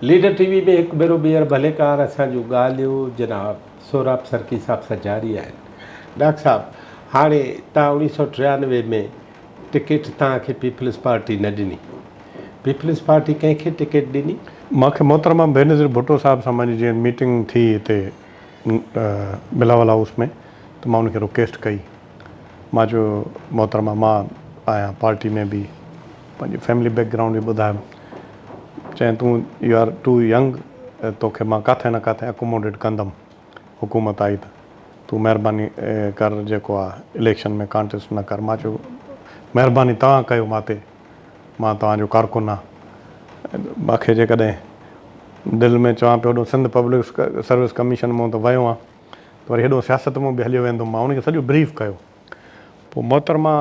Leader ٽي V ۾ هڪ ڀيرو ٻيهر ڀليڪار اسان جون ڳالهيون جناب سهراب سرڪي صاحب سان جاري آهن. ڊاڪٽر صاحب هاڻي تان اوڻيهه سئو 93 ۾ ٽڪيٽ توهان کي پيپلز پارٽي نه ڏني. پيپلز پارٽي ڪنهن کي ٽڪيٽ ڏني؟ مان کي محترمه بينظير ڀٽو صاحب سان منهنجي جيئن ميٽنگ ٿي هتي بلاول هائوس ۾ ته مان ان کي رڪويسٽ ڪئي مان چيو محترمه مان آهيان پارٽي ۾ به پنهنجي فيملي بيڪ گرائونڊ به ٻڌايم. چيائين تون يو آر ٽو ينگ توکي مان ڪاٿي نه ڪاٿي اڪوموڊيٽ ڪندم حڪومت آئي ته تون مهرباني ڪر جيڪو آ اليڪشن ۾ ڪانٽيسٽ نه ڪر. مان چيو مهرباني توهان ڪيو مان تي مان توهان جو ڪارڪن آ مان کي جيڪڏهن دل ۾ چوان پيو هوڏو سنڌ پبلڪ سروس ڪميشن مون ته ويو آ ته وري هيڏو سياست مون به هليو ويندم مان ان کي سڄو بريف ڪيو پوء محترمه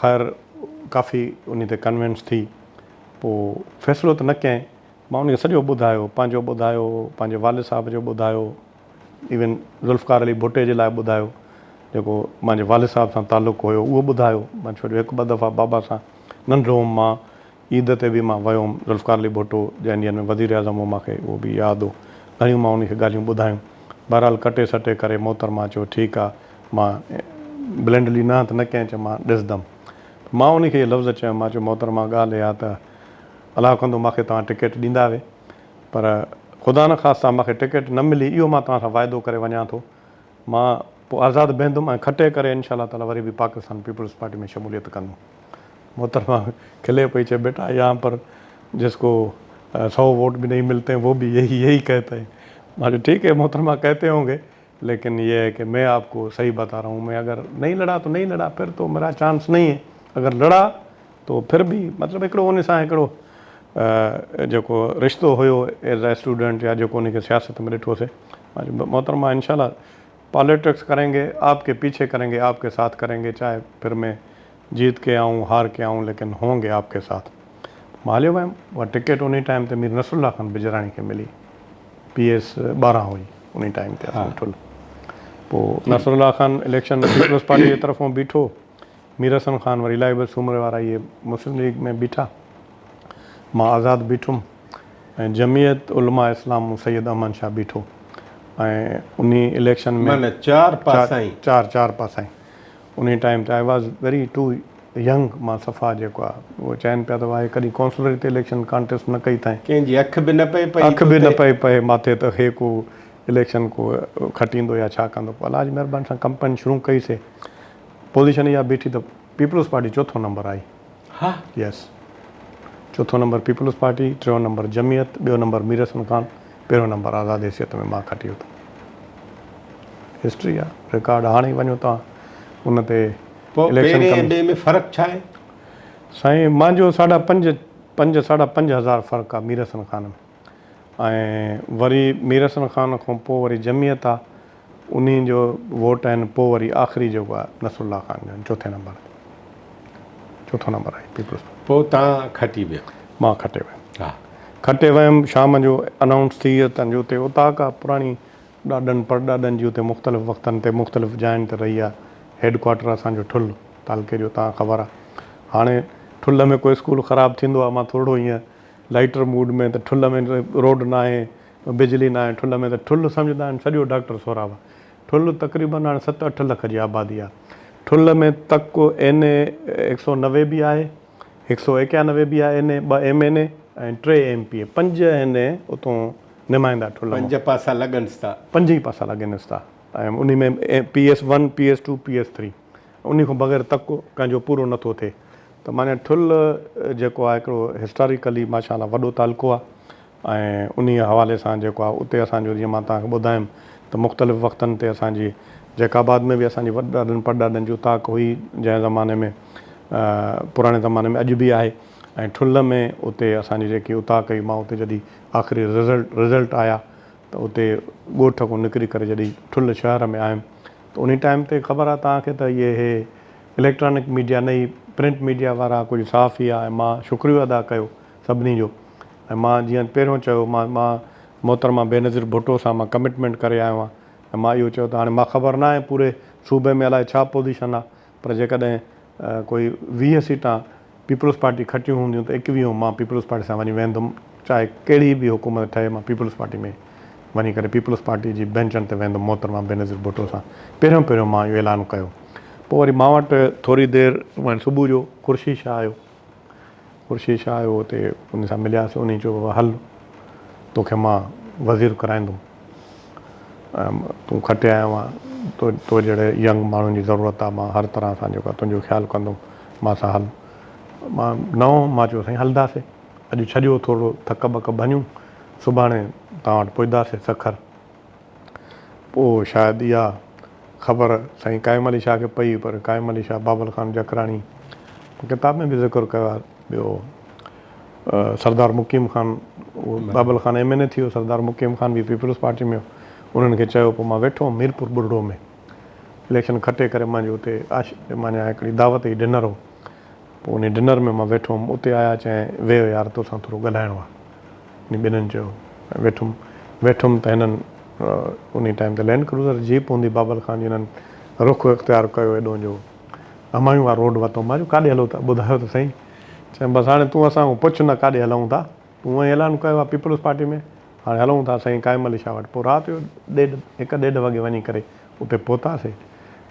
خير ڪافي انهي تي ڪنوينس ٿي پوء فيصلو ته نه ڪيائين مان ان کي سڄو ٻڌايو پنهنجو ٻڌايو پنهنجي والد صاحب جو ٻڌايو ايون ذوالفقار علي ڀٽي جي لاء ٻڌايو جيڪو مانجي والد صاحب سان تعلق هيو اهو ٻڌايو مان ڇو جو هڪ ٻه دفعا بابا سان ننڍو هوم مان عيد تي به مان ويو هوم ذوالفقار علي ڀٽو جنهن ڏينهن ۾ وزيراعظم هو مان کي اهو به ياد هو گهڻيون مان ان کي ڳالهيون ٻڌايون بهرحال ڪٽي سٽي ڪري محترمه چيو ٺيڪ آ مان بلنڊلي نه ته نه ڪنهن چيو مان ڏسندم. مان انهي کي اهي لفظ چيم، مان چيو محترمه ڳالهه اها ته الله ڪندو مان کي توهان ٽڪيٽ ڏيندا وي پر خدا نخواسته مان کي ٽڪيٽ نه ملي اهو مان توهان سان واعدو ڪري وڃان ٿو مان پوء آزاد بيهندم ۽ کٽي ڪري انشاء الله تعالي وري به پاڪستان پيپلز پارٽي ۾ شموليت ڪندم. محترمه کلي پئي چئي بيٽا يهان پر جس ڪو سو ووٽ به نهين ملتي هين وو به يهي يهي ڪهتي هين. مان چيو ٺيڪ هي محترمه ڪهتي هونگي ليڪن يه هي ڪه مين آپ ڪو صحيح بتا رها هون مين اگر نهين لڙا تو نهين لڙا پھر تو ميرا چانس نهين هي اگر لڙا تو پھر به مطلب هڪڙو ان سان هڪڙو جيڪو رشتو هيو ايز اي اسٽوڊنٽ يا جيڪو ان کي سياست ۾ ڏٺو سي محترمه انشاء الله پاليٽڪس ڪرين گي آپ ڪي پيڇي ڪرين گي آپ ڪي ساٿ ڪرين گي چاهي پھر مين جيت ڪي آئون هار ڪي آئون ليڪن هون گي آپ ڪي ساٿ مان هليو ويم اها ٽڪيٽ انهي ٽائيم تي مير نصرالله خان بجراڻي کي ملي پي ايس 12 هئي انهي ٽائيم تي اسان ٺل پوء Nasrullah Khan election peoples party جي طرفون بيٺو مير حسن خان وري الاهي بخش سومري وارا اهي مسلم ليگ ۾ بيٺا مان آزاد بيٺم ۽ جمعيت علماء اسلام مون سيد احمد شاهه بيٺو ۽ انهي اليڪشن ۾ معنيٰ چار پاسائين. چار چار پاسائين انهي ٽائيم تي I was very too young مان صفا جيڪو آ اهو چين پيا ته واهي ڪڏهن ڪونسلري تي اليڪشن ڪانٽيسٽ نه ڪئي اٿائين. ڪنهن جي اک به نه پئي پئي اک به نه پئي پئي ماٿي ته هي ڪو اليڪشن ڪو کٽيندو يا ڇا ڪندو پوء الله جي مهرباني سان ڪمپين شروع ڪئي سي پوزيشن اها بيٺي ته پيپلز پارٽي چوٿون نمبر آئي. ها. يس چوٿون نمبر پيپلز پارٽي ٽيون نمبر جمعيت ٻيو نمبر مير حسن خان پهريون نمبر آزاد حيثيت ۾ مان کٽي اٿم. هسٽري آ رڪارڊ هاڻي وڃو توهان ان تي پوء اليڪشن پهرين ۽ ڪميشن ٻئي ۾ فرق ڇا آهي؟ سائين مانجو ساڍا پنج پنج ساڍا 5000 فرق آ مير حسن خان ۾ ۽ وري مير حسن خان کان پوء وري جمعيت آ انهي جو ووٽ آهن پوء وري آخري جيڪو آ نصر الله خان جو آهن چوٿين نمبر تي چوٿون نمبر آهي پيپلز پارٽي. پوء تان کٽي ويا. مان کٽي ويم. ها. کٽي ويم شام جو انائونس ٿي ويو تان جو اتي اوطاق آ پراڻي ڏاڏن پڙڏاڏن جي اتي مختلف وقتن تي مختلف جاين تي رهي آ هيڊ ڪوارٽر اسان جو ٺل تعلقي جو تان خبر آ هاڻي ٺل ۾ ڪو اسڪول خراب ٿيندو آ مان ٿورڙو ائين لائيٽر موڊ ۾ ته ٺل ۾ روڊ ناهي بجلي ناهي ٺل ۾ ته ٺل سمجهندا آهن سڄو ڊاڪٽر سهراب آ ٺل تقريبن هاڻي ست اٺ لک جي آبادي آ ٺل ۾ تڪ اين اي 190 به آهي 191 به آهي اين اي ٻه ايم اين اي ۽ ٽي ايم پي اي پنج اين اي اتون نمائندا ٺل مان. پنج پاسا لڳنس ٿا. پنج ئي پاسا لڳنس ٿا ۽ انهي ۾ P S one, P S two, P S three انهي کان بغير تڪ ڪنهن جو پورو نٿو ٿئي ته معني ٺل جيڪو آهي هڪڙو هسٽاريڪلي ماشاء الله وڏو تعلقو آهي ۽ انهيء حوالي سان جيڪو آهي اتي اسان جو جيئن مان توهان کي ٻڌايم ته مختلف وقتن تي اسان جي جيڪب آباد ۾ به اسان جي وڏ ڏاڏن پڙڏاڏن جي اوطاق هئي جنهن زماني ۾ پراڻي زماني ۾ اڄ به آهي ۽ ٺل ۾ اتي اسان جي جيڪي اوطاق هئي مان اتي جڏهن آخري رزلٽ رزلٽ آيا ته اتي ڳوٺ کان نڪري ڪري جڏهن ٺل شهر ۾ آيم ته انهي ٽائيم تي خبر آهي توهان کي ته اهي هي اليڪٽرانڪ ميڊيا نه هئي پرنٽ ميڊيا وارا ڪجهه صحافي آ ۽ مان شڪريو ادا ڪيو سڀني جو ۽ مان جيئن پهريون چيو مان مان محترمه بينظير ڀٽو سان مان ڪمٽمينٽ ڪري آيو آهيان ۽ مان اهو چيو ته هاڻي مان خبر ناهي پوري صوبي ۾ الائي ڇا پوزيشن آهي پر جيڪڏهن ڪوئي 20 سيٽان پيپلز پارٽي کٽيون هونديون ته ايڪويهون مان پيپلز پارٽي سان وڃي ويهندم چاهي ڪهڙي به حڪومت ٺهي مان پيپلز پارٽي ۾ وڃي ڪري پيپلز پارٽي جي بينچن تي ويهندم محترمه بينظير ڀٽو سان پهريون پهريون مان اهو اعلان ڪيو پوء وري مان وٽ ٿوري دير صبح جو خورشيد شاهه آيو خورشيد شاهه آيو اتي ان سان ملياسين انهي چيو بابا هل توکي مان وزير ڪرائيندم تون کٽي آيو آهين تو تو جهڙي ينگ ماڻهن جي ضرورت آهي مان هر طرح سان جيڪو آهي تنهنجو خيال ڪندم مان سان هل مان نه هوم مان چيو سائين هلنداسين اڄ ڇڏيو ٿورو ٿڪ ٻڪ ڀڃون سڀاڻي توهان وٽ پڄنداسين سکر پوء شايد اها خبر سائين قائم علي شاهه کي پئي پر قائم علي شاهه بابل خان جکراڻي ڪتاب ۾ به ذڪر ڪيو آهي ٻيو سردار مقيم خان اهو بابل خان ايم اين اي ٿي ويو سردار مقيم خان به پيپلز پارٽي ۾ هو انهن کي چيو پوء مان ويٺو هوم ميرپور ٻرڙو ۾ اليڪشن کٽي ڪري مانجي اتي آش مانجا هڪڙي دعوت هئي ڊنر هو پوء انهي ڊنر ۾ مان ويٺو هوم اتي آيا چيائين ويهه يار توسان ٿورو ڳالهائڻو آهي انهي ٻنهن چيو ويٺم ويٺم ته هنن انهي ٽائيم تي لينڊ ڪروزر جيپ هوندي بابل خان جي هنن رخ اختيار ڪيو ايڏو جو همايون وارو روڊ ورتو مان چيو ڪاڏي هلو ٿا ٻڌايو ته سهي چيم بس هاڻي تون اسان کان پڇ نه ڪاڏي هلون ٿا تون هونئن اعلان ڪيو آهي پيپلز پارٽي ۾ هاڻي هلون ٿا سائين قائم علي شاهه وٽ پوء رات جو ڏيڍ هڪ ڏيڍ وڳي وڃي ڪري اتي پهتاسي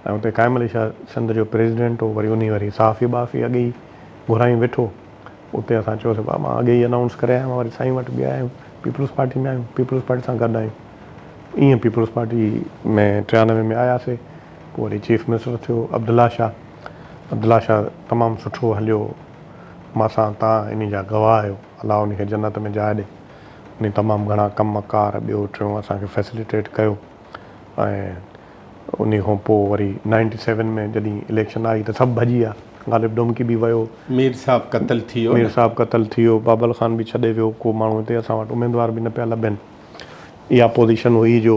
۽ اتي قائم علي شاهه سنڌ جو پريزيڊنٽ هو وري انهي وري صحافي ٻحافي اڳي ئي گهرائين ويٺو اتي اسان چيوسي بابا مان اڳي ئي انائونس ڪري آيو آهيان وري سائين وٽ به آيا آهيون پيپلز پارٽي ۾ آهيون پيپلز پارٽي سان گڏ آهيون ائين پيپلز پارٽي ۾ 93 ۾ آياسي پوء وري چيف منسٽر ٿيو عبدالله شاهه عبدالله شاهه تمام سٺو هليو مان سان تان انهي جا گواهه آهيو الله انهي کي جنت ۾ جاء ڏي انهي تمام گهڻا ڪم ڪار ٻيو ٽيون اسان کي فيسليٽيٽ ڪيو ۽ انهي کان پوء وري نائنٽي سيون ۾ جڏهن اليڪشن آئي ته سڀ ڀڄي ويا غالب ڊومڪي به ويو. مير صاحب قتل ٿي ويو مير صاحب قتل ٿي ويو بابل خان به ڇڏي ويو ڪو ماڻهو هتي اسان وٽ اميدوار به نه پيا لڀن اها پوزيشن هئي جو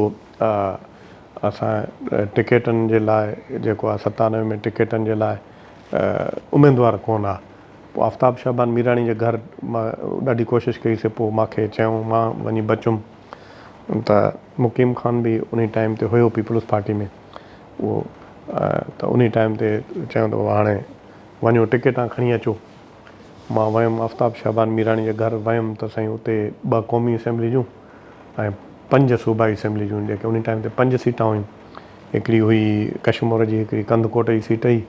اسان ٽڪيٽن جي لاء جيڪو آهي 97 ۾ ٽڪيٽن جي لاء اميدوار ڪونه ها پوء آفتاب شعبان ميراڻي جي گهر مان ڏاڍي ڪوشش ڪئي سي پوء مان کي چيائون مان وڃي بچيم ته مقيم خان به انهي ٽائيم تي هيو پيپلز پارٽي ۾ اهو ته انهي ٽائيم تي چيائون ته بابا هاڻي وڃو ٽڪيٽان کڻي اچو مان ويم آفتاب شعبان ميراڻي جي گهر ويم ته سائين اتي ٻه قومي اسيمبلي جون ۽ پنج صوبائي اسيمبلي جون جيڪي انهي ٽائيم تي پنج سيٽان هيون هڪڙي هئي ڪشمور جي، هڪڙي ڪنڌڪوٽ جي سيٽ هئي،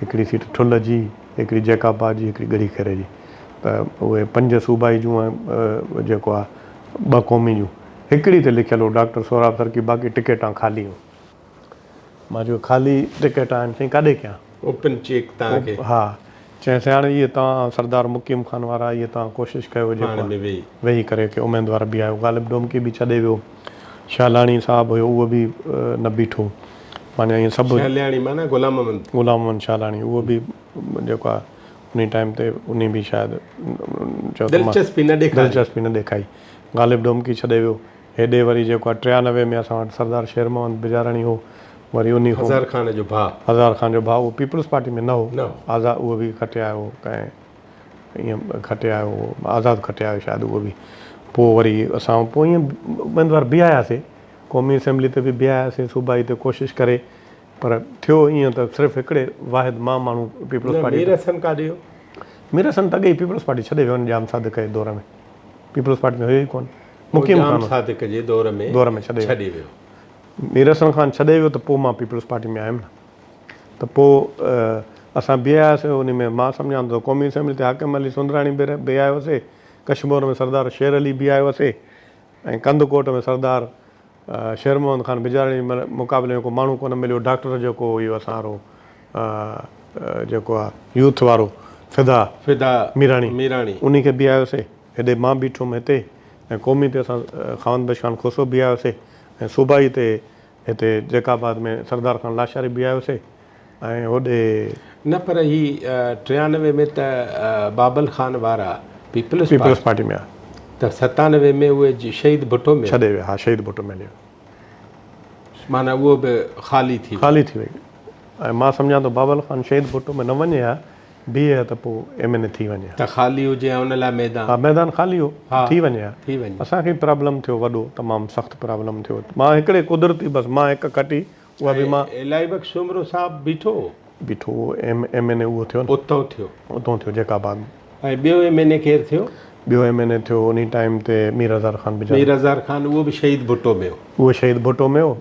هڪڙي سيٽ ٺلهه جي، هڪڙي جيڪب آباد جي، هڪڙي ڳڙهي خيري جي ته اهي پنج صوبائي جون ۽ جيڪو آهي ٻه قومي جون. هڪڙي تي لکيل هو ڊاڪٽر سهراب سرڪي باقي ٽڪيٽان خالي هيون. مان چيو خالي ٽڪيٽان آهن سائين ڪاڏي ڪيان؟ اوپن چيڪ توهان کي. ها چيائين سائين هاڻي اهي توهان سردار مقيم خان وارا اهي توهان ڪوشش ڪيو جيڪو پاڻ ۾ ويهي. ويهي ڪري ڪي اميدوار بيهايو غالب ڊومڪي به ڇڏي ويو شهلاڻي صاحب هيو اهو به نه بيٺو معنيٰ ائين سڀ. شهلاڻي معنيٰ غلام محمد. غلام محمد شهلاڻي اهو به جيڪو آهي انهي ٽائيم تي انهي به شايد چيو ته مان دلچسپي نه ڏيکاري. دلچسپي نه ڏيکاري غالب ڊومڪي ڇڏي ويو هيڏي وري جيڪو آهي 93 ۾ اسان وٽ سردار شير محمد بجاراڻي هو وري انهي کان هزار خان جو ڀاء. هزار خان جو ڀاء اهو پيپلز پارٽي ۾ نه هو نه هو. آزاد اهو به کٽي آيو هو ڪنهن ائين کٽي آيو هو آزاد کٽي آيو شايد اهو به پوء وري اسان پوء ائين اميدوار بيهاياسي قومي اسيمبلي تي به بيهاياسي صوبائي تي ڪوشش ڪري پر ٿيو ائين ته صرف هڪڙي واحد مان ماڻهو پيپلز نه پارٽي مير حسن ڪاڏي ويو؟ مير حسن ته اڳي ئي پيپلز پارٽي ڇڏي ويو نه ڄام صادق جي دور ۾ پيپلز پارٽي ۾ هيو ئي ڪونه مقيم خان صادق جي دور ۾ دور ۾ ڇڏي ويو. مير حسن خان ڇڏي ويو ته پوء مان پيپلز پارٽي ۾ آيم نه ته پوء اسان بيهاياسي ان ۾ مان سمجهان ٿو قومي اسيمبلي تي حاڪم علي سندراڻي به بيهايوسي، ڪشمور ۾ سردار شير علي بيهايوسي ۽ ڪنڌڪوٽ ۾ سردار شير محمد خان بجاراڻي جي مقابلي ۾ ڪو ماڻهو ڪونه مليو، ڊاڪٽر جيڪو هو اهو اسان وارو جيڪو آ يوٿ وارو فدا فدا ميراڻي ميراڻي انهي کي بيهايوسي، هيڏي مان بيٺم هتي ۽ قومي تي اسان خاوند بخش خان کوسو بيهايوسي ۽ صوبائي تي هتي جيڪب آباد ۾ سردار خان لاشاري بيهايوسي ۽ هوڏي. نه پر هي 93 ۾ ته بابل خان وارا پيپلز پيپلز پارٽي ۾ آيا. ته 97 ۾ اهي شهيد ڀٽو ۾. ڇڏي ويا ها شهيد ڀٽو ۾ هلي ويا. معنيٰ اهو به خالي ٿي ويو. خالي ٿي وئي ۽ مان سمجهان ٿو بابل خان شهيد ڀٽو ۾ نه وڃي ها بيهي ها ته پوء ايم اين اي ٿي وڃي ها. ته خالي هجي ها ان لاء ميدان. ها ميدان خالي هو ٿي وڃي ها. ٿي وڃي. اسان کي پرابلم ٿيو وڏو تمام سخت پرابلم ٿيو مان هڪڙي قدرتي بس مان هڪ کٽي اها به مان. الاهي بخش سومرو صاحب بيٺو هو. بيٺو هو ايم اين اي اهو ٿيو نه. اتان ٿيو. اتان ٿيو جيڪب آباد ۾. ۽ ٻيو ايم اين اي ڪير ٿيو؟ ٻيو ايم اين اي ٿيو انهي ٽائيم تي مير هزار خان بجاراڻي. مير هزار خان اهو به شهيد ڀٽو ۾ هو. اهو شهيد ڀٽو ۾ هو.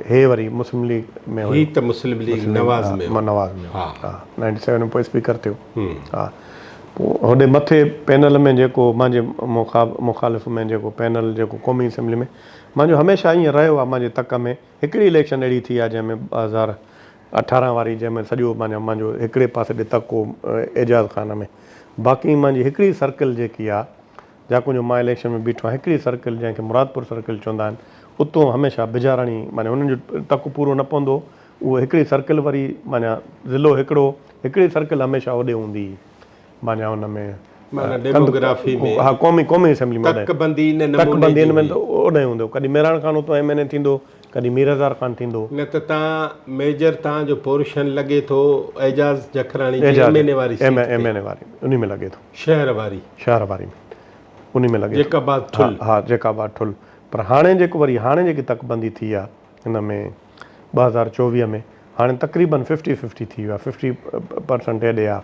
هي وري مسلم ليگ ۾ هيو. هي ته مسلم ليگ نواز ۾ هو. نواز ۾ هو. ها نائنٽي سيون ۾ پوء اسپيڪر ٿيو. ها پوء هوڏي مٿي پينل ۾ جيڪو مانجي مخالف ۾ جيڪو پينل جيڪو قومي اسيمبلي ۾ مانجو هميشه ائين رهيو آهي مانجي تڪ ۾ هڪڙي اليڪشن اهڙي ٿي آهي جنهن ۾ 2018 واري جنهن ۾ سڄو مانجا مانجو هڪڙي پاسي ڏي تڪ هو اعجاز خان ۾ باقي مانجي هڪڙي سرڪل جيڪي آهي جاڪون جو مان اليڪشن ۾ بيٺو آهيان هڪڙي سرڪل جنهن کي مرادپور سرڪل چوندا آهن اتو هميشه بجاراڻي معني انهن جو تڪ پورو نه پوندو هو اهو هڪڙي سرڪل وري معني ضلعو هڪڙو هڪڙي سرڪل هميشه اوڏي هوندي هئي معني ان ۾ معني ڊيموگرافي ۾ ها قومي قومي اسيمبلي ۾ تڪ بندي ان نموني تڪ بندي ان ۾ اوڏي هوندو ڪڏهن مهراڻ خان اتو ايم اين اي ٿيندو ڪڏهن مير هزار خان ٿيندو. نه ته تان ميجر تان جو پورشن لڳي ٿو اعجاز جکراڻي جي ايم اين اي واري سيٽ تي. ايم اين اي واري انهي ۾ لڳي ٿو. شهر واري. شهر واري ۾ انهي ۾ لڳي ٿو. جيڪب آباد ٺل. ها جيڪب آباد ٺل پر هاڻي جيڪو وري هاڻي جيڪي تڪ بندي ٿي آ هن ۾ 2024 ۾ هاڻي تقريبن ففٽي ففٽي ٿي ويو آ ففٽي پرسنٽ هيڏي آ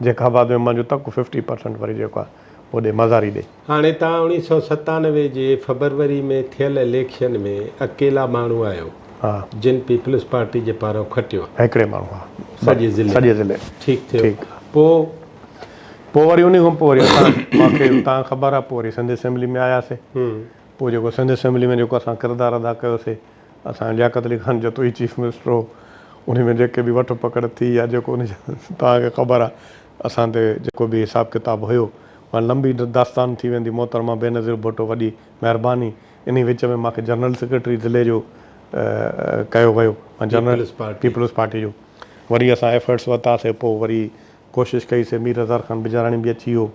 جيڪب آباد ۾ منهنجو تڪ ففٽي پرسنٽ وري جيڪو آ هوڏي مزاري ڏي. هاڻي تان 1997 جي فبروري ۾ ٿيل اليڪشن ۾ اڪيلا ماڻهو آهيو ها. جن پيپلز پارٽي جي پاران کٽيو. هڪڙي ماڻهو ها. سڄي ضلعي. سڄي ضلعي. ٺيڪ ٿيو. ٺيڪ. پوء. پوء وري انهي کان پوء وري اسان مان کي تان خبر آ پوء وري سنڌ اسيمبلي ۾ آياسي. پوء جيڪو سنڌ اسيمبلي ۾ جيڪو اسان ڪردار ادا ڪيوسي اسان جو لياقت علي خان جتوئي چيف منسٽر هو انهي ۾ جيڪي به وٺ پڪڙ ٿي يا جيڪو انهي جا توهان کي خبر آ اسان تي جيڪو به حساب ڪتاب هيو اها لنبي داستان ٿي ويندي محترمه بينظير ڀٽو وڏي مهرباني انهي وچ ۾ مان کي جنرل سيڪريٽري ضلعي جو ڪيو ويو مان جنرل پيپلز پارٽي جو وري اسان ايفرٽس ورتاسي پوء وري ڪوشش ڪئي سي مير هزار خان بجاراڻي به اچي ويو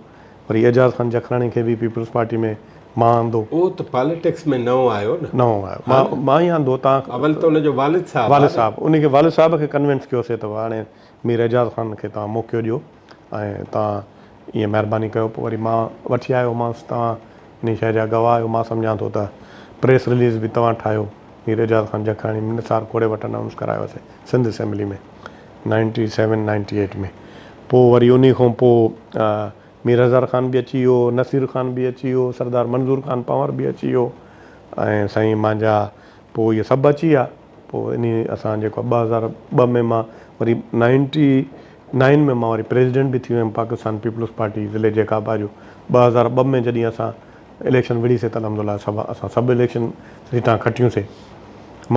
وري اعجاز خان جکراڻي کي به پيپلز پارٽي ۾ مان آندو. اهو ته پاليٽڪس ۾ نئون آيو نه. نئون آيو مان مان ئي آندو تان. اول ته ان جو والد صاحب والد صاحب ان کي والد صاحب کي ڪنوينس ڪيو سي ته هاڻي مير اعجاز خان کي توهان موقعو ڏيو ۽ توهان ائين مهرباني ڪيو پوء وري مان وٺي آيو مانس توهان انهي شيء جا گواهه آهيو مان سمجهان ٿو ته پريس رليز به توهان ٺاهيو مير اعجاز خان جکراڻي نثار کوڙي وٽ انائونس ڪرايو سي Sindh assembly ۾ ninety seven ninety eight ۾ پوء وري انهي کان پوء مير هزار خان به اچي ويو، نصير خان به اچي ويو، سردار منظور خان پنهور به اچي ويو ۽ سائين مانجا پوء اهي سڀ اچي ويا پوء انهي اسان جيڪو 2002 ۾ مان وري نائنٽي نائن ۾ مان وري پريزيڊنٽ به ٿي ويم پاڪستان پيپلز پارٽي ضلعي جيڪب آباد جو 2002 ۾ جڏهن اسان اليڪشن وڙهي سي ته الحمدلله سڀ اسان سڀ اليڪشن سيٽان کٽيون سي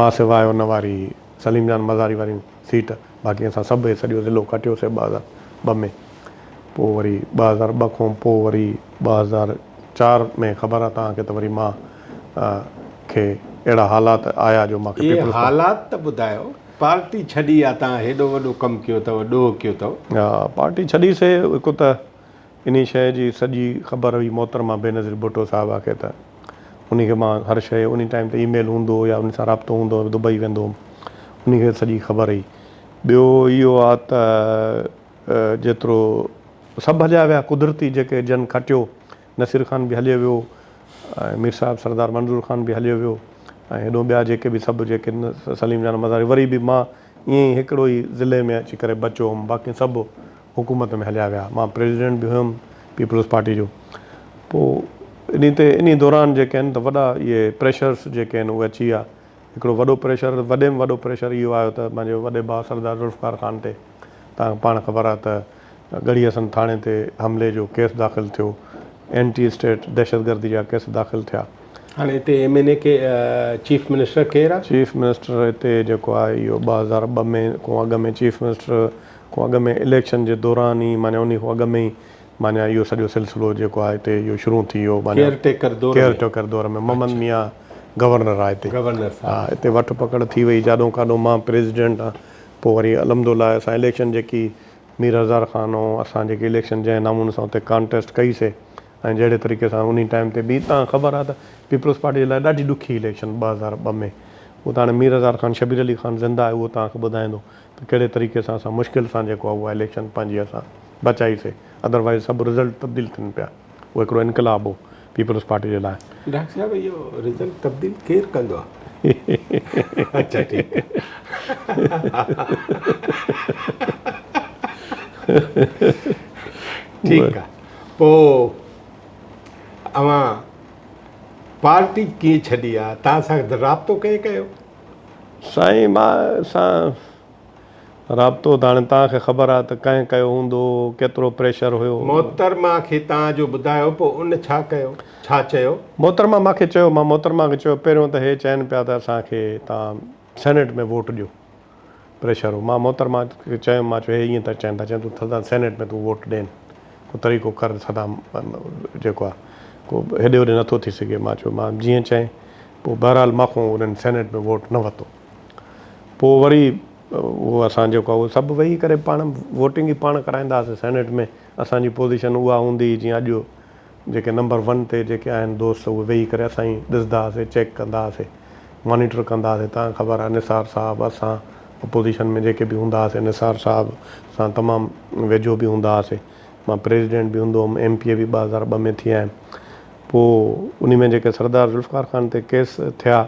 مان سواء ان واري سليم جان مزاري واري سيٽ باقي اسان سڀ هي سڄو ضلعو کٽيو سي 2002 ۾ پوء وري 2002 کان پوء وري 2004 ۾ خبر آ توهان کي ته وري مان کي اهڙا حالات آيا جو مان کي اهي پيپلز پارٽي. حالات ته ٻڌايو پارٽي ڇڏي آ توهان هيڏو وڏو ڪم ڪيو اٿو ڏوهه ڪيو اٿو. ها پارٽي ڇڏي سي هڪ ته انهي شيء جي سڄي خبر هئي محترمه بينظير ڀٽو صاحبه کي ته انهي کي مان هر شيء انهي ٽائيم تي اي ميل هوندو هو يا انهي سان رابطو هوندو هو دبئي ويندو هوم انهي کي سڄي خبر هئي ٻيو اهو آ ته جيترو سڀ هليا ويا قدرتي جيڪي جن کٽيو نصير خان به هليو ويو ۽ مير صاحب سردار منظور خان به هليو ويو ۽ هيڏو ٻيا جيڪي به سڀ جيڪي سليم جان مزاري وري به مان ائين ئي هڪڙو ئي ضلعي ۾ اچي ڪري بچيو هوم باقي سڀ حڪومت ۾ هليا ويا مان پريزيڊنٽ به هيم پيپلز پارٽي جو پوء انهي تي انهي دوران جيڪي آهن ته وڏا اهي پريشرس جيڪي آهن اهي اچي ويا هڪڙو وڏو پريشر وڏي ۾ وڏو پريشر اهو آيو ته پنهنجي وڏي ڀاء سردار ذوالفقار خان تي توهان کي پاڻ خبر آهي ته ڳڙهي حسن ٿاڻي تي حملي جو ڪيس داخل ٿيو اينٽي اسٽيٽ دهشتگردي جا ڪيس داخل ٿيا. هاڻي هتي ايم اين اي ڪي چيف منسٽر ڪير آ؟ چيف منسٽر هتي جيڪو آهي اهو 2002 ۾ کان اڳ ۾ چيف منسٽر کان اڳ ۾ اليڪشن جي دوران ئي معنيٰ انهي کان اڳ ۾ ئي معنيٰ اهو سڄو سلسلو جيڪو آهي هتي اهو شروع ٿي ويو معنيٰ ڪيئر ٽيڪر دور ڪيئر ٽيڪر دور ۾ محمد ميان گورنر آهي هتي گورنر صاحب ها هتي وٺ پڪڙ ٿي وئي جاڏو ڪاڏو مان پريزيڊنٽ آهيان پوء وري الحمدلله اسان اليڪشن جيڪي مير هزار خان هو اسان جيڪي اليڪشن جنهن نموني سان اتي ڪانٽيسٽ ڪئي سي ۽ جهڙي طريقي سان انهي ٽائيم تي به تان خبر آهي ته پيپلز پارٽي جي لاء ڏاڍي ڏکي اليڪشن 2002 ۾ اهو ته هاڻي مير هزار خان شبير علي خان زنده آهي اهو توهان کي ٻڌائيندو ته ڪهڙي طريقي سان اسان مشڪل سان جيڪو آهي اها اليڪشن پنهنجي اسان بچائي سي ادروائيز سڀ رزلٽ تبديل ٿين پيا اهو هڪڙو انقلاب هو پيپلز پارٽي جي لاء. ڊاڪٽر صاحب اهو رزلٽ تبديل ڪير ڪندو آهي؟ اڇا ٺيڪ ٺيڪ آهي پوء. اوهان پارٽي ڪيئن ڇڏي آ؟ توهان سان رابطو ڪنهن ڪيو؟ سائين مان سان رابطو ته هاڻي توهان کي خبر آ ته ڪنهن ڪيو هوندو، ڪيترو پريشر هيو. محترمه کي توهان جو ٻڌايو پوء ان ڇا ڪيو؟ ڇا چيو؟ محترمه مان کي چيو، مان محترمه کي چيو پهريون ته هي چين پيا ته اسان کي توهان سينيٽ ۾ ووٽ ڏيو. پريشر هو. مان محترمه کي چيم مان چيو هي ائين ٿا چين ٿا چين تون سدا سينيٽ ۾ تون ووٽ ڏين ڪو طريقو ڪر سدا جيڪو آ ڪو هيڏي هوڏي نٿو ٿي سگهي مان چيو مان جيئن چئين پوء بهرحال مان کان انهن سينيٽ ۾ ووٽ نه ورتو پوء وري اهو اسان جيڪو آ اهو سڀ ويهي ڪري پاڻ ووٽنگ ئي پاڻ ڪرائيندا هئاسين سينيٽ ۾ اسان جي پوزيشن اها هوندي هئي جيئن اڄ جيڪي نمبر ون تي جيڪي آهن دوست اهي ويهي ڪري اسان ئي ڏسندا هئاسي چيڪ ڪندا هئاسي مانيٽر ڪندا هئاسي تان خبر آهي نثار صاحب اسان اپوزيشن ۾ جيڪي به هوندا هئاسي نثار صاحب سان تمام ويجهو به هوندا هئاسي مان پريزيڊنٽ به هوندو هوم ايم پي اي به 2002 ۾ ٿي آيم پوء انهي ۾ جيڪي سردار ذوالفقار خان تي ڪيس ٿيا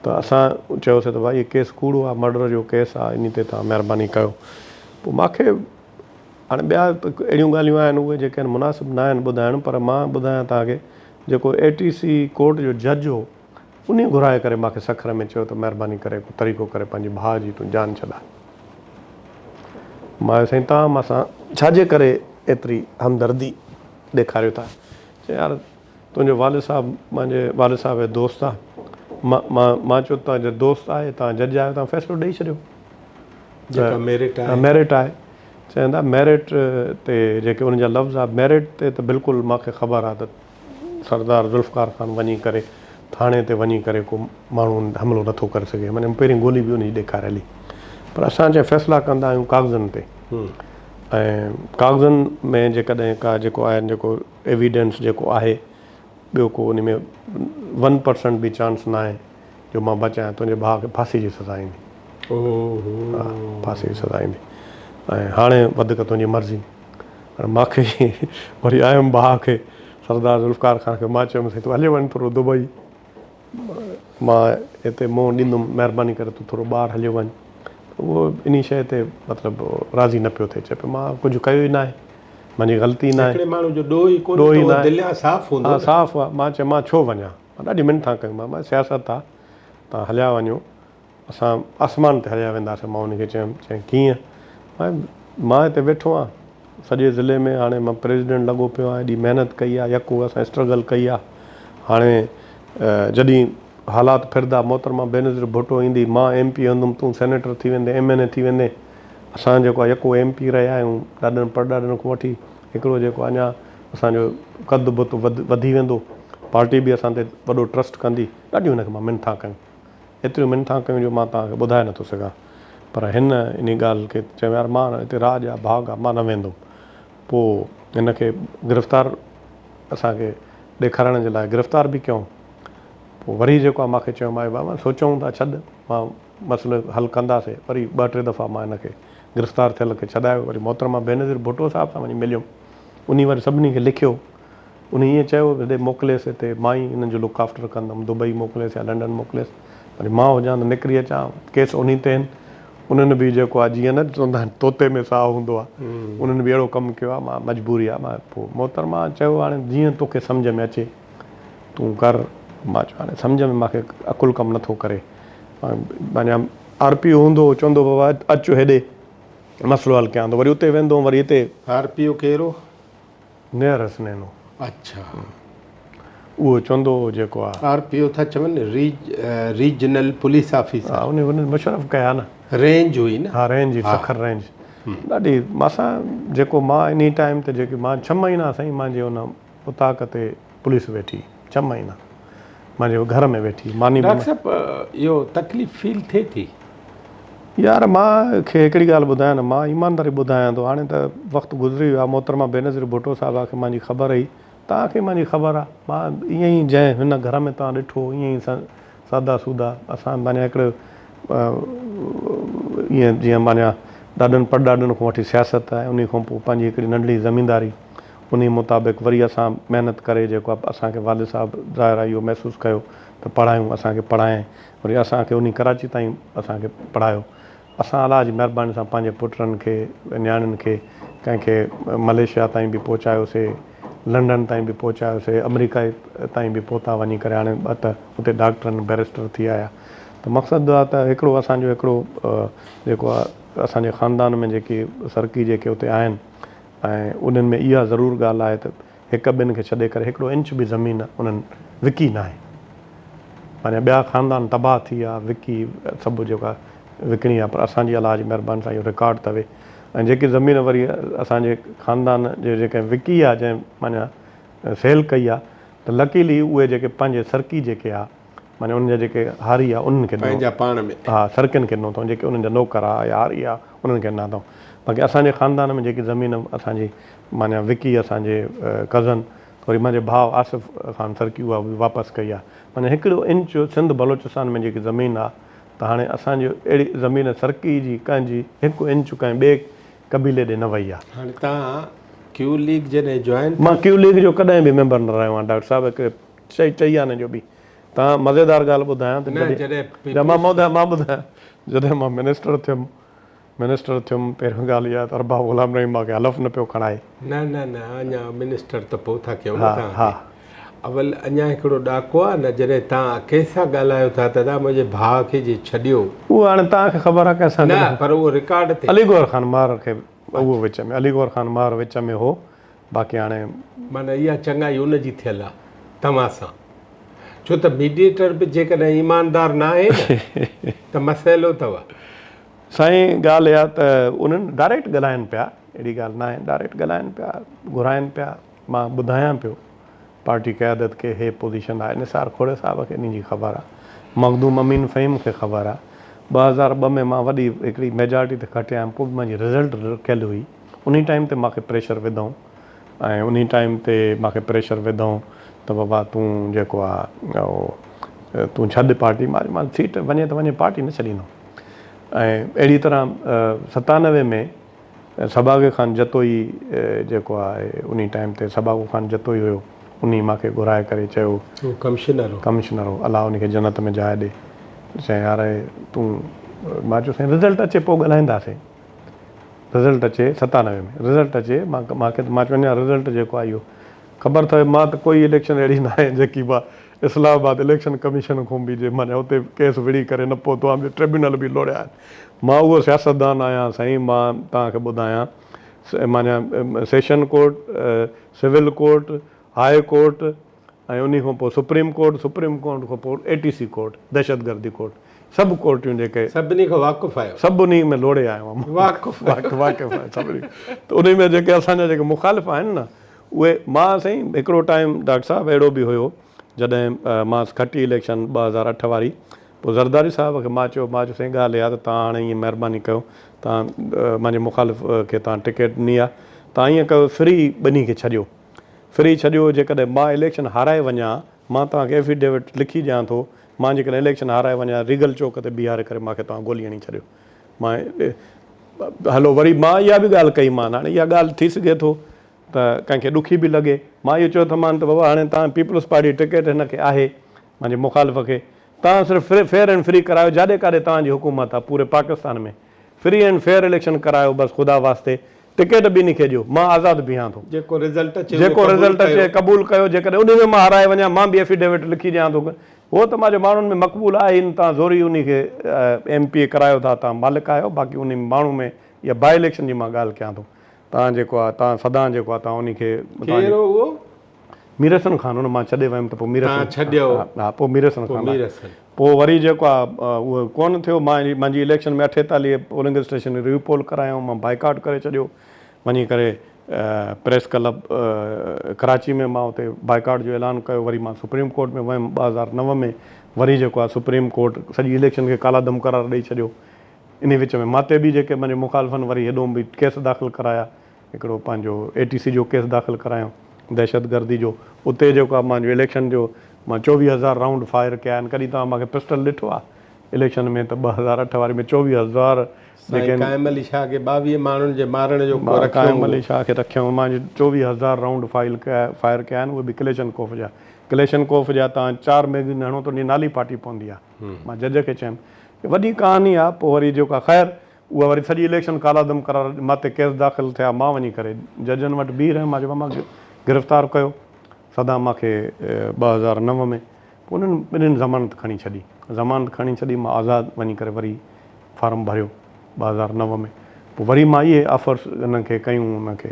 ته اسان چيوسي ته ڀائي هي ڪيس ڪوڙو آهي مرڊر جو ڪيس آهي انهي تي توهان مهرباني ڪيو پوء ماکي هاڻي ٻيا اهڙيون ڳالهيون آهن اهي جيڪي آهن مناسب نه آهن ٻڌائڻ پر مان ٻڌايان توهان کي جيڪو اي ٽي سي ڪورٽ جو جج هو انهي گهرائي ڪري مان کي سکر ۾ چيو ته مهرباني ڪري ڪو طريقو ڪري پنهنجي ڀاء جي تون جان ڇڏاء. مان چيو سائين توهان مان سان ڇا جي ڪري ايتري همدردي ڏيکاريو ٿا؟ چيائين يار تنهنجو والد صاحب مانجي والد صاحب جو دوست آ. مان مان مان چيو توهان جو دوست آهي توهان جج آهيو توهان فيصلو ڏئي ڇڏيو. جيڪا ميرٽ آهي. ميرٽ آهي. چون ٿا ميرٽ تي جيڪي انهن جا لفظ آ ميرٽ تي ته بلڪل مان کي خبر آ ته سردار ذوالفقار خان وڃي ڪري ٿاڻي تي وڃي ڪري ڪو ماڻهو حملو نٿو ڪري سگهي معني پهرين گولي به ان جي ڏيکاري هلي پر اسان جي فيصلا ڪندا آهيون ڪاغذن تي ۽ ڪاغذن ۾ جيڪڏهن ڪا جيڪو آهي جيڪو ايويڊنس جيڪو آهي ٻيو ڪو ان ۾ ون پرسنٽ به چانس ناهي جو مان بچايان تنهنجي ڀاء کي ڦاسي جي سزا ايندي. ها ڦاسي جي سزا ايندي ۽ هاڻي وڌيڪ تنهنجي مرضي. هاڻي مان کي وري آيم ڀاء کي سردار ذوالفقار خان کي مان چيم سائين تون هليو وڃ ٿورو دبئي مان هتي منهن ڏيندم مهرباني ڪري تون ٿورو ٻاهر هليو وڃ. اهو انهي شيء تي مطلب راضي نه پيو ٿئي چئي پيو مان ڪجهه ڪيو ئي ناهي منهنجي غلطي ناهي. هڪڙي ماڻهو جو ڏوهه ئي ڪونهي ته اهو دليان صاف هوندو نه. ها صاف آ مان چيو مان ڇو وڃان. مان ڏاڍي منٿان ڪيون مان مان سياست آ توهان هليا وڃو اسان آسمان تي هليا وينداسين مان ان کي چيم چيائين ڪيئن مان مان هتي ويٺو آهيان سڄي ضلعي ۾ هاڻي مان پريزيڊنٽ لڳو پيو آهيان ايڏي محنت ڪئي آ يڪو اسان اسٽرگل ڪئي آ هاڻي جڏهن حالات ڦردا محترمه بينظير ڀٽو ايندي مان ايم پي هوندم تون سينيٽر ٿي ويندين ايم اين اي ٿي ويندين اسان جيڪو آ يڪو ايم پي رهيا آهيون ڏاڏن پڙڏاڏن کان وٺي هڪڙو جيڪو اڃا اسان جو قد بت وڌي ويندو، پارٽي به اسان تي وڏو ٽرسٽ ڪندي. ڏاڍيون هن کي مان منٿان ڪيون، ايتريون منٿان ڪيون جو مان توهان کي ٻڌائي نٿو سگهان. پر هن انهي ڳالهه کي چيو يار مان هتي راڄ آ، ڀاڳ آ، مان نه ويندم. پوء هن کي گرفتار اسان کي ڏيکارڻ جي لاء گرفتار به ڪيائون. پوء وري جيڪو آ مان کي چيو مان بابا سوچون ٿا ڇڏ مان مسئلو حل ڪنداسين. وري ٻه ٽي دفعا مان هن کي گرفتار ٿيل کي ڇڏايو. وري محترمه بينظير ڀٽو صاحب سان وڃي مليم. انهي وري سڀني کي لکيو. انهي ائين چيو هيڏي موڪليس هتي مان ئي انهن جو لڪ آفٽر ڪندم دبئي موڪليس يا لنڊن موڪليس وري مان هجان ته نڪري اچان ڪيس انهي تي آهن انهن به جيڪو آهي جيئن نه چوندا آهن طوطي ۾ ساهه هوندو آهي انهن به اهڙو ڪم ڪيو آهي مان مجبوري آهي مان پوء محترمه چيو هاڻي جيئن توکي سمجهه ۾ اچي تون ڪر مان چيو هاڻي سمجهه ۾ مانکي عقل ڪم نٿو ڪري معنيٰ آر پي او هوندو هو چوندو بابا اچ هيڏي مسئلو حل ڪيان ٿو وري اتي ويندو هوم وري هتي. آر پي او ڪير هو؟ نيئر حسنين هو. اڇا. اهو چوندو هو جيڪو آ. آر پي او ٿا چون ريجنل پوليس آفيسر. ها انهي انهن مشرف ڪيا نه. رينج هئي نه. ها رينج هئي سکر رينج ڏاڍي مان سان جيڪو مان انهي ٽائيم تي جيڪي مان ڇهه مهينا سائين مانجي ان اوطاق تي پوليس ويٺي ڇهه مهينا مانجي گهر ۾ ويٺي ماني به ڊاڪٽر صاحب اهو تڪليف فيل ٿئي ٿي. يار مان کي هڪڙي ڳالهه ٻڌايان نه مان ايمانداري ٻڌايان ٿو هاڻي ته وقت گذري ويو آهي محترمه بينظير ڀٽو صاحبه کي مانجي خبر هئي توهان کي مانجي خبر آهي مان ائين ئي جنهن هن گهر ۾ توهان ڏٺو ائين ئي سادا سودا اسان معنيٰ هڪڙو ائين جيئن معنيٰ ڏاڏن پڙڏاڏن کان وٺي سياست ۽ انهي کان پوء پنهنجي هڪڙي ننڍڙي زمينداري انهي مطابق وري اسان محنت ڪري جيڪو آهي اسان کي والد صاحب ظاهر آهي اهو محسوس ڪيو ته پڙهايون اسان کي پڙهايائين وري اسان کي انهي ڪراچي تائين اسان کي پڙهايو اسان الله جي مهرباني سان پنهنجي پٽن کي نياڻين کي ڪنهن کي ملائيشيا تائين به پهچايوسي لنڊن تائين به پهچايوسي، آمريڪا تائين به پهتا وڃي ڪري هاڻي ٻه ته اتي ڊاڪٽر آهن بئريسٽر ٿي آيا ته مقصد آ ته هڪڙو اسان جو هڪڙو جيڪو آ اسان جي خاندان ۾ جيڪي سرڪي جيڪي اتي آهن ۽ انهن ۾ اها ضرور ڳالهه آهي ته هڪ ٻن کي ڇڏي ڪري هڪڙو انچ به زمين انهن وڪي ناهي. معنيٰ ٻيا خاندان تباهه ٿي ويا، وڪي سڀ جيڪا وڪڻي ويا پر اسان جي الله جي مهرباني سان اهو رڪارڊ اٿوي ۽ جيڪي زمين وري اسان جي خاندان جي جيڪي وڪي آ جنهن معنيٰ سيل ڪئي آ ته لڪيلي اهي جيڪي پنهنجي سرڪي جيڪي آ معنيٰ انهن جا جيڪي هاري آ انهن کي ڏنو پنهنجا پاڻ ۾. ها سرڪين کي ڏنو اٿئون جيڪي انهن جا نوڪر آ يا هاري آ انهن کي ڏنا اٿئون باقي اسان جي خاندان ۾ جيڪي زمين اسان جي معنيٰ وڪي اسان جي ڪزن وري منهنجي ڀاء آصف خان سرڪي اها به واپس ڪئي آ معنيٰ هڪڙو انچ سنڌ بلوچستان ۾ جيڪي زمين آ ته هاڻي اسان جي اهڙي زمين سرڪي جي ڪنهن جي هڪ انچ ڪنهن ٻئي قبيلي ڏي نه وئي آ. هاڻي توهان ڪيو ليگ جڏهن جوائن مان ڪيو ليگ جو ڪڏهن به ميمبر نه رهيو آهيان ڊاڪٽر صاحب هڪ چئي چئي آني جو به توهان مزيدار ڳالهه ٻڌايان ته نه جڏهن مان ٻڌايان مان ٻڌايان جڏهن مان منسٽر ٿيم منسٽر ٿيم پهريون ڳالهه اها ته ارباب غلام رحيم مان کي حلف نه پيو کڻائي. نه نه نه اڃا منسٽر ته پوء ٿا ڪيون نه توهان کي اول اڃا هڪڙو ڏاڪو آ نه جڏهن توهان ڪنهن سان ڳالهايو ٿا ته ادا منهنجي ڀاء کي جي ڇڏيو. اهو هاڻي توهان کي خبر آ ڪنهن سان نه پر اهو رڪارڊ تي. علي گوهر خان مهر کي اهو وچ ۾ علي گوهر خان مهر وچ ۾ هو باقي هاڻي. معنيٰ اها چڱائي ان جي ٿيل آ توهان سان ڇو ته ميڊيئيٽر به جيڪڏهن ايماندار ناهي نه ته مسئلو اٿو. سائين ڳالهه اها ته انهن ڊائريڪٽ ڳالهائن پيا اهڙي ڳالهه ناهي ڊائريڪٽ ڳالهائن پيا گهرائن پيا مان ٻڌايان پيو پارٽي قيادت کي هي پوزيشن آهي نثار کوڙي صاحب کي انهي جي خبر آهي مخدوم امين فهيم کي خبر آهي 2002 ۾ مان وڏي هڪڙي ميجارٽي تي کٽيا آهيم پوء به منهنجي رزلٽ رڪيل هئي انهي ٽائيم تي مانکي پريشر وڌائون ۽ انهي ٽائيم تي مانکي پريشر وڌائون ته بابا تون جيڪو آهي اهو تون ڇڏ پارٽي مان مان سيٽ وڃي ته وڃي پارٽي نه ڇڏيندم ۽ اهڙي طرح 97 ۾ سڀاڳي خان جتوئي جيڪو آهي انهي ٽائيم تي سڀاڳو خان جتوئي هيو انهي مان کي گهرائي ڪري چيو. هو ڪمشنر هو. ڪمشنر هو الله انهي کي جنت ۾ جاء ڏي چيائين يار تون مان چيو سائين رزلٽ اچي پوء ڳالهائينداسين رزلٽ اچي 97 ۾ رزلٽ اچي مان مان کي مان چيو اڃا رزلٽ جيڪو آهي اهو خبر اٿئي مان ته ڪوئي اليڪشن اهڙي ناهي جيڪي مان اسلام آباد اليڪشن ڪميشن کان به جي معنيٰ اتي ڪيس وڙهي ڪري نه پهتو آهيان ٻيو ٽربيونل به لوڙيا آهن مان اهو سياستدان آهيان سائين مان توهان کي ٻڌايان معنيٰ session court civil court high court ۽ انهي کان پوء سپريم ڪورٽ سپريم ڪورٽ کان پوء اي ٽي سي ڪورٽ دهشتگردي ڪورٽ سڀ ڪورٽيون جيڪي سڀني کان واقف آهيو. سڀ انهي ۾ لوڙي آيو آهيان مان. واقف آهيو. واقف آهيان سڀني ته انهي ۾ جيڪي اسان جا جيڪي مخالف آهن نه اهي مان سائين هڪڙو ٽائيم ڊاڪٽر صاحب اهڙو به هيو جڏهن مان کٽي اليڪشن 2008 واري پوء زرداري صاحب کي مان چيو مان چيو سائين ڳالهه اها ته توهان هاڻي ائين مهرباني ڪيو توهان منهنجي مخالف کي توهان ٽڪيٽ ڏني آهي توهان ائين ڪيو فري ٻنهي کي ڇڏيو فري ڇڏيو جيڪڏهن مان اليڪشن هارائي وڃان مان توهان کي افيڊيوٽ لکي ڏيان ٿو مان جيڪڏهن اليڪشن هارائي وڃان ريگل چوڪ تي بيهاري ڪري مان کي توهان گولي هڻي ڇڏيو مان هلو وري مان اها به ڳالهه ڪئي مان هاڻي اها ڳالهه ٿي سگهي ٿو ته ڪنهن کي ڏکي به لڳي مان اهو چيو ٿمان ته بابا هاڻي توهان پيپلز پارٽي ٽڪيٽ هن کي آهي منهنجي مخالف کي توهان صرف فيئر اينڊ فري ڪرايو جاڏي ڪاڏي توهان جي حڪومت آهي پوري Pakistan ۾ free and fair election ڪرايو بس خدا واسطي ٽڪيٽ ٻنهي کي ڏيو مان آزاد بيهان ٿو. جيڪو رزلٽ اچي اهو جيڪو قبول رزلٽ اچي ڪيو. قبول ڪيو جيڪڏهن انهي ۾ مان هارائي وڃان مان به افيڊيوٽ لکي ڏيان ٿو هو ته مان جو ماڻهن ۾ مقبول آهي ئي نه توهان زوري انهي کي ايم پي اي ڪرايو ٿا توهان مالڪ آهيو باقي انهي ماڻهو ۾ اها باء اليڪشن جي مان ڳالهه ڪيان ٿو توهان جيڪو آهي توهان سدا جيڪو آهي توهان انهي کي توهان ڪير هو اهو؟ مير حسن خان ان مان ڇڏي ويم ته پوء مير حسن ڇڏيو ها پوء مير حسن خان مير حسن پوء وري جيڪو آ اهو ڪونه ٿيو مان منهنجي اليڪشن ۾ 48 پولنگ اسٽيشن ري پول ڪرايائون مان بائيڪاٽ ڪري ڇڏيو وڃي ڪري پريس ڪلب ڪراچي ۾ مان اتي بائيڪاٽ جو اعلان ڪيو وري مان سپريم ڪورٽ ۾ ويم 2009 ۾ وري جيڪو آ سپريم ڪورٽ سڄي اليڪشن کي ڪالعدم قرار ڏئي ڇڏيو انهي وچ ۾ ماتي به جيڪي منهنجي مخالفن وري هيڏو به ڪيس داخل ڪرايا هڪڙو پنهنجو اي ٽي سي جو ڪيس داخل ڪرايو دهشتگردي جو اتي جيڪو آهي مانجو اليڪشن جو مان 24 هزار رائونڊ فائر ڪيا آهن ڪڏهن توهان مانکي پسٽل ڏٺو آهي اليڪشن ۾ ته 2008 واري ۾ 24 هزار سائين قائم علي شاهه کي 22 ماڻهن جي مارڻ جو ڪو رکيو قائم علي شاهه کي رکيو مان 24 هزار رائونڊ فائل ڪيا فائر ڪيا آهن اهي به ڪليشن ڪوف جا ڪليشن ڪوف جا توهان چار ميگزين هڻو ته ان جي نالي ڦاٽي پوندي آهي مان جج کي چيم وڏي ڪهاڻي آهي پوء وري جيڪو آهي خير اها وري سڄي اليڪشن ڪالعدم قرار مان تي ڪيس داخل ٿيا مان وڃي ڪري ججن وٽ بيهي رهيم مان چيو مان گرفتار ڪيو صدام مان کي 2009 ۾، پوء انهن ٻنهين ضمانت کڻي ڇڏي. ضمانت کڻي ڇڏي مان آزاد وڃي ڪري وري فارم ڀريو 2009 ۾. پوء وري مان اهي آفرس انهن کي ڪيون انهن کي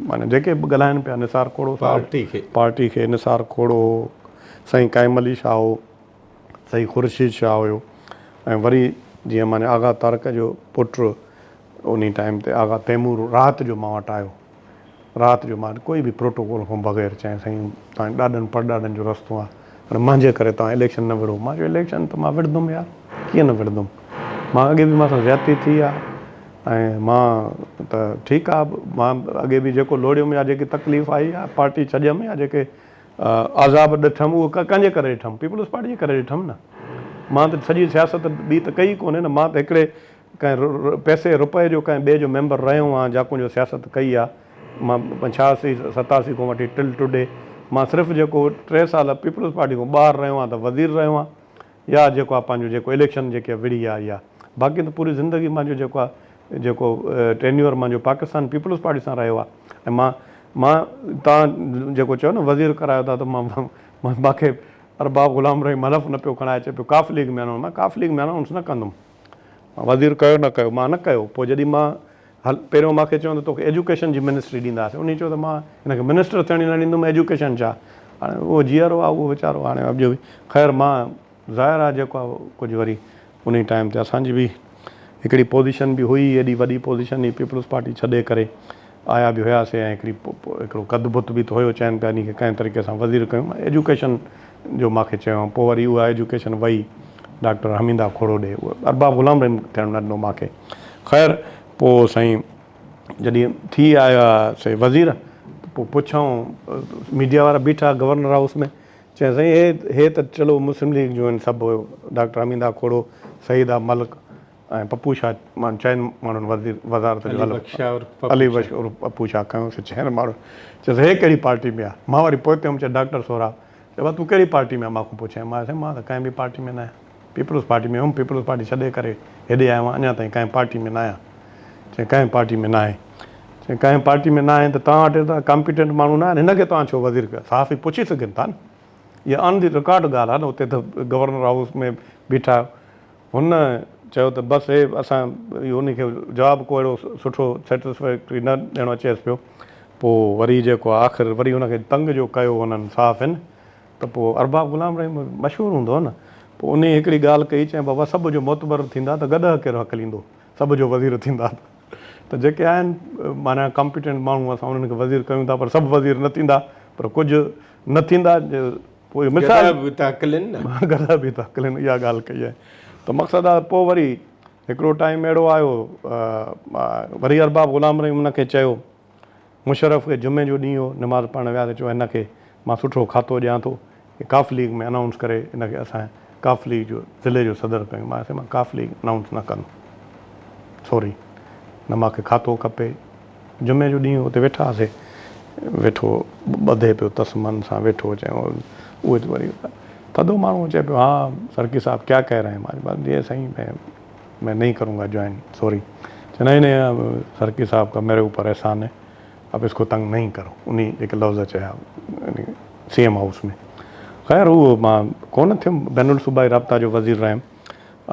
معنيٰ جيڪي به ڳالهائن پيا نثار کوڙو صاحب پارٽي کي. پارٽي کي نثار کوڙو هو، سائين قائم علي شاهه هو، سائين خورشيد شاهه هيو ۽ وري جيئن معنيٰ آغا طارق جو پٽ انهي ٽائيم تي آغا تيمور رات جو مان وٽ آيو. رات جو مان ڪوئي به پروٽوڪول کان بغير چيائين سائين توهان جي ڏاڏن پڙڏاڏن جو رستو آ پر مانجي ڪري توهان اليڪشن نه وڙهو. مان چيو اليڪشن ته مان وڙهندم يار ڪيئن نه وڙهندم مان اڳي به مان سان زيادتي ٿي آ ۽ مان ته ٺيڪ آ مان اڳي به جيڪو لوڙيم يا جيڪي تڪليف آئي يا پارٽي ڇڏيم يا جيڪي عذاب ڏٺم اهو ڪنهن جي ڪري ڏٺم پيپلز پارٽي جي ڪري ڏٺم نه مان ته سڄي سياست ٻي ته ڪئي ڪونهي نه مان ته هڪڙي ڪنهن پئسي رپئي جو ڪنهن ٻئي جو ميمبر رهيو آهيان جاڪون جو سياست ڪئي آ مان 86 87 کان وٺي ٽل ٽوڊي مان صرف جيڪو ٽي سال پيپلز پارٽي کان ٻاهر رهيو آهيان ته وزير رهيو آهيان يا جيڪو آ پنهنجو جيڪو اليڪشن جيڪي وڙهي آ يا باقي ته پوري زندگي مانجو جيڪو آ جيڪو ٽينيور مانجو پاڪستان پيپلز پارٽي سان رهيو آ ۽ مان مان تان جيڪو چيو نه وزير ڪرايو ٿا ته مان مانکي ارباب غلام رحيم حلف نه پيو کڻائي چئي پيو قاف ليگ ۾ انائونس مان قاف ليگ ۾ انائونس نه ڪندم وزير ڪيو نه ڪيو مان نه ڪيو پوء جڏهن مان هل پهريون مان کي چيو ته توکي ايجوڪيشن جي منسٽري ڏينداسين انهي چيو ته مان هن کي منسٽر ٿيڻ ئي نه ڏيندم ايجوڪيشن ڇا هاڻي اهو جيئرو آهي اهو ويچارو هاڻي اڄ به خير مان ظاهر آهي جيڪو آهي ڪجهه وري انهي ٽائيم تي اسان جي به هڪڙي پوزيشن به هئي ايڏي وڏي پوزيشن هئي پيپلز پارٽي ڇڏي ڪري آيا به هياسي ۽ هڪڙي هڪڙو قد بت به ته هيو چئن پيا انهي کي ڪنهن طريقي سان وزير ڪيون ايجوڪيشن جو مان کي چيو پوء وري اها ايجوڪيشن وئي ڊاڪٽر حميده کوڙو ڏي اهو ارباب غلام رحيم ٿيڻ نه ڏنو مان کي خير پوء سائين جڏهن ٿي آيا سي وزير پوء پڇائون ميڊيا وارا بيٺا گورنر هائوس ۾ چيائين سائين هي هي ته چلو مسلم ليگ جون آهن سڀ ڊاڪٽر حميده کوڙو سعيده ملڪ ۽ پپو شاهه مان چئن ماڻهن وزير وزارت جو حلف علي بخش عرف پپو شاهه کنيو سي چئن ماڻهن چيس هي ڪهڙي پارٽي ۾ آ مان وري پوئتي هيم چي ڊاڪٽر سهراب چي بابا تون ڪهڙي پارٽي ۾ آ مان کان پڇيائين مان چيس مان ته ڪنهن به پارٽي ۾ نه آهيان پيپلز پارٽي ۾ هيم پيپلز پارٽي ڇڏي ڪري هيڏي آيو آهيان اڃا تائين ڪنهن پارٽي ۾ نه آهيان چي ڪنهن پارٽي ۾ نه آهين چي ڪنهن پارٽي ۾ نه آهين ته توهان وٽ ته ڪامپيٽنٽ ماڻهو نه آهن هن کي توهان ڇو وزير ڪيو صحافي پڇي سگهن ٿا نه اها آن the record ڳالهه آهي نه اتي ته گورنر هائوس ۾ بيٺا آهيو هن چيو ته بس هي اسان اهو ان کي جواب ڪو اهڙو سٺو سيٽسفيڪٽري نه ڏيڻو اچيس پيو پوء وري جيڪو آهي آخر وري هن کي تنگ جو ڪيو هنن صحافين ته پوء ارباب غلام رحيم مشهور هوندو هو نه پوء انهي هڪڙي ڳالهه ڪئي چيائين بابا سڀ جو معتبر ٿيندا ته گڏهه ڪير هڪليندو سڀ جو وزير ٿيندا ته جيڪي آهن معنيٰ ڪامپيٽنٽ ماڻهو اسان انهن کي وزير ڪيون ٿا پر سڀ وزير نه ٿيندا پر ڪجهه نه ٿيندا پوء اهو مثال گڏهه به ته هڪلين نه. گڏهه به ته هڪلين اها ڳالهه ڪئي آهي ته مقصد آهي پوء وري هڪڙو ٽائيم اهڙو آيو وري ارباب غلام رحيم ان کي چيو مشرف کي جمعي جو ڏينهن هو نماز پڙهڻ وياسي چيو هن کي مان سٺو کاتو ڏيان ٿو قاف ليگ ۾ انائونس ڪري هن کي اسان قاف ليگ جو ضلعي جو صدر ڪيون مان چيو مان قاف ليگ انائونس نه ڪندم سوري نه مان کي کاتو کپي جمعي جو ڏينهن اتي ويٺا هئاسي، ويٺو ٻڌي پيو تسمن سان ويٺو چيائون اهي ته وري ٿڌو ماڻهو چئي پيو ها سرڪي صاحب ڪيا ڪهه رهي هين مان چيو جي سائين مين مين نهين ڪرون گا جوائن سوري چي نهين نهين سرڪي صاحب کا ميري اوپر احسان هي اب اس کو تنگ نهين ڪرو انهي جيڪي لفظ چيا سي ايم هائوس ۾ خير اهو مان ڪونه ٿيم بين الصوبائي رابطا جو وزير رهيم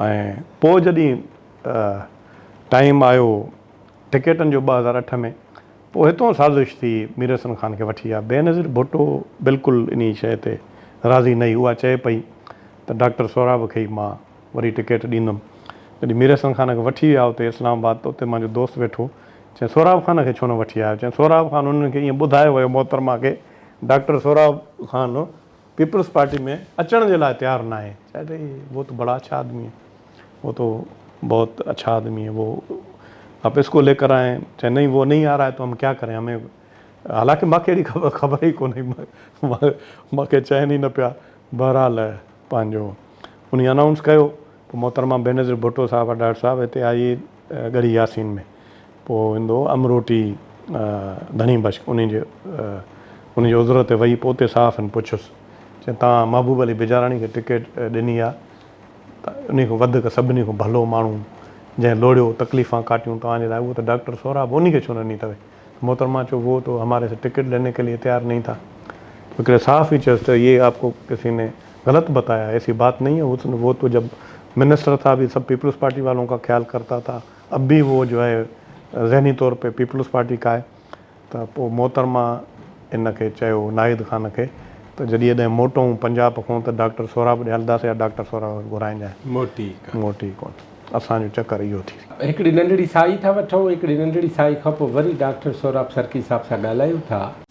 ۽ پوء جڏهن ٽائيم آيو ٽڪيٽن جو 2008 ۾ پوء هتون سازش ٿي مير حسن خان کي وٺي آيا. بينظير ڀٽو بلڪل انهي شيء تي راضي نه هئي. اها چئي پئي ته ڊاڪٽر سهراب کي ئي مان وري ٽڪيٽ ڏيندم. جڏهن مير حسن خان کي وٺي ويا اتي اسلام آباد ته اتي مانجو دوست ويٺو چيائين سهراب خان کي ڇو نه وٺي آيو؟ چيائين سهراب خان انهن کي ائين ٻڌايو ويو محترمه کي doctor Sohrab Khan peoples party ۾ اچڻ جي لاء تيار ناهي. چئي ته هي وو ته بڙا اڇا آدمي هي. وو تو بهت اڇا آدمي هي وو آپ اس ڪو لي ڪر آئي چئي نهين وو نهين آ رها هي تو هم ڪيا ڪرين همين حالانڪه مان کي اهڙي خبر خبر ئي ڪونهي مان کي چين ئي نه پيا بهرحال پنهنجو انهي انائونس ڪيو پوء محترمه بينظير ڀٽو صاحبه ڊاڪٽر صاحب هتي آئي ڳڙهي ياسين ۾ پوء ايندو امروٽي ڌڻي بخش انهي جي انهي جي عذر تي وئي پوء اتي صحافين پڇيس چي توهان محبوب علي بجاراڻي کي ٽڪيٽ ڏني آ ته انهي کان وڌڪ سڀني کان ڀلو ماڻهو جنهن لوڙيو تڪليفان ڪاٽيون توهان جي لاء اهو ته ڊاڪٽر سهراب انهي کي ڇو نه ڏني اٿوي؟ محترمه چيو وو تو هماري سي ٽڪيٽ ليني ڪي ليي تيار نهين ٿا. هڪڙي صحافي چيس ته يي آپ ڪو ڪسي ني غلط بتايا هي ايسي بات نهين هي وو تو جب منسٽر ٿا ڀي سب پيپلز پارٽي والون ڪا خيال ڪرتا ٿا اب ڀي وو جو هي ذهني طور پي پيپلز پارٽي ڪا هي ته پوء محترمه ان کي چيو ناهيد خان کي ته جڏهن اڏهن موٽون پنجاب کان ته ڊاڪٽر سهراب ڏي هلنداسين يا ڊاڪٽر سهراب کي گهرائجانء. موٽي ڪونه. موٽي ڪونه. اسان جو چڪر اهو ٿي. هڪڙي ننڍڙي ساهي ٿا وٺون، هڪڙي ننڍڙي ساهي کان پوء وري ڊاڪٽر سهراب سرڪي صاحب سان ڳالهايون ٿا.